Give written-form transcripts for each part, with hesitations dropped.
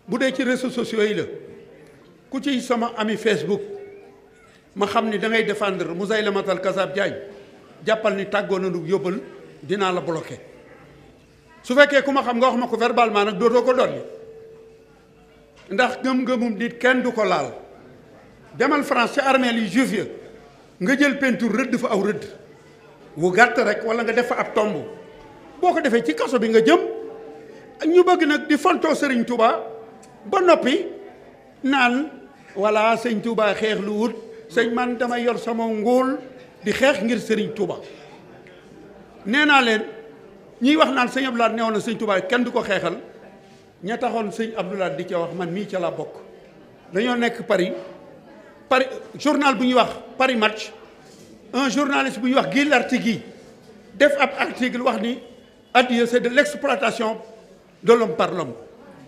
bu dee ci réseaux sociaux yi la ku ci sama ami Facebook ma xam ni da ngay défendre Moussaïlamatal Kazzab Diagne jàppal ni tàggoo na nu yóbbal dinaa la bloqué su fekkee ku ma xam nga wax ma ko verbalement nag dootoo ko dolli ndax gëm-gëmum nit kenn du ko laal demal France ci armeel yi juif ya nga jël peinture rëdd fa aw rëdd wu gàtt rek wala nga def fa ab tomb boo ko defee ci kaso bi nga jëm ñu bëgg nag di fontoo Serigne Touba ba noppi naan voilà sëñ Touba xeex lu wut sëñ man damay yor sama ngóol di xeex ngir Serigne Touba nee naa leen ñiy wax naan sëñ Abdoulaye newoon na sëñ Touba kenn du ko xeexal ña taxoon sëñ Abdoulaye di ca wax man mii ca la bokk dañoo nekk Paris journal bu ñuy wax Paris Match un journaliste bu ñuy wax Guy Lartigui def ab article wax ni adieu c'est de l'exploitation de l'homme par l'homme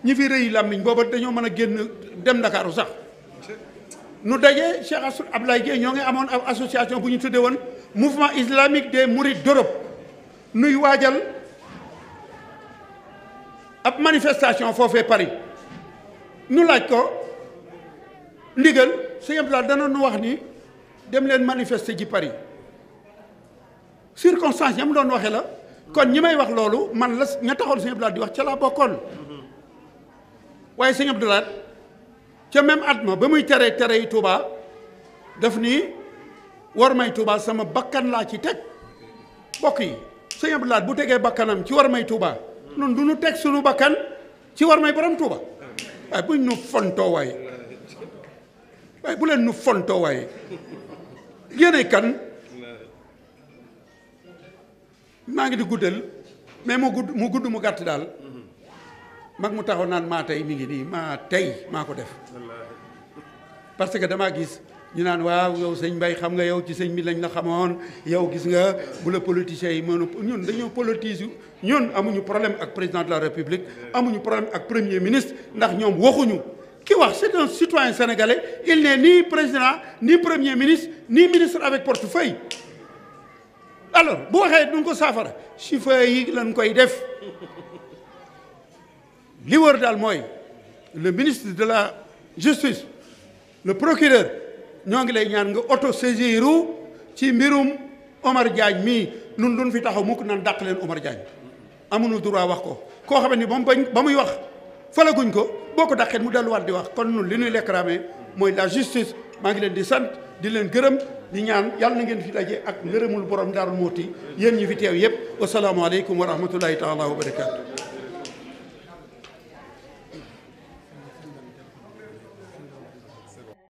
ñi fi rëy làmmiñ booba dañoo mën a génn dem Ndakaaru sax nu dajee Cheikh Abdoulaye Gueye ñoo ngi amoon ab association bu ñu tuddee woon mouvement islamique des mourides d'Europe nuy waajal ab manifestation foofee Paris nu laaj ko ndigal sëñ Abdoulaye dana nu wax ni dem leen manifester ji Paris circonstance yam doon waxee la kon ñi may wax loolu man la ña taxoon sëñ Abdoulaye di wax ca laa bokkoon waaye sëñ Abdoulaye ca même at ma ba muy tere yi Touba daf ni war may Touba sama bakkan laa ci teg bokk yi sëñ Abdoulaye bu tegee bakkanam ci war may Touba noonu du ñu teg suñu bakkan ci war may borom Touba waaye buñ nu fontoo waaye waaye bu leen nu fontoo waaye yéenay kan maa ngi di guddal mais mu gudd mu gàtt daal mag mu taxaw naan maa tey mi ngi nii maa ko def parce que damaa gis ñu naan waaw yow sëñ Mbaye xam nga yow ci sëñ bi lañ la xamoon yow gis nga bu la politiciens yi mënu ñun dañoo politiser ñun amuñu problème ak président de la république amuñu problème ak premier ministre ndax ñoom waxuñu ki wax c'est un citoyen sénégalais il n'est ni président ni premier ministre ni ministre avec portefeuille alors bu waxee duñ ko saafara chiffres yi lañ koy def li wër daal mooy le ministre de la justice le procureur ñoo ngi lay ñaan nga auto-saisiru ci mbirum Omar Diagne mii nun duñ fi taxaw mukk nan dàq leen Omar Diagne amuñu droit wax ko koo xam ne moom ba muy wax falaguñ ko boo ko dàqee mu delluwaat di wax kon nun li ñuy réclamer mooy la justice maa ngi leen di sant di leen gërëm di ñaan yàlla na ngeen fi daje ak ngërëmul borom Daaru Muhti yéen ñi fi teew yëpp wasalaamaaleykum wa rahmatullahi taala wa barakaatu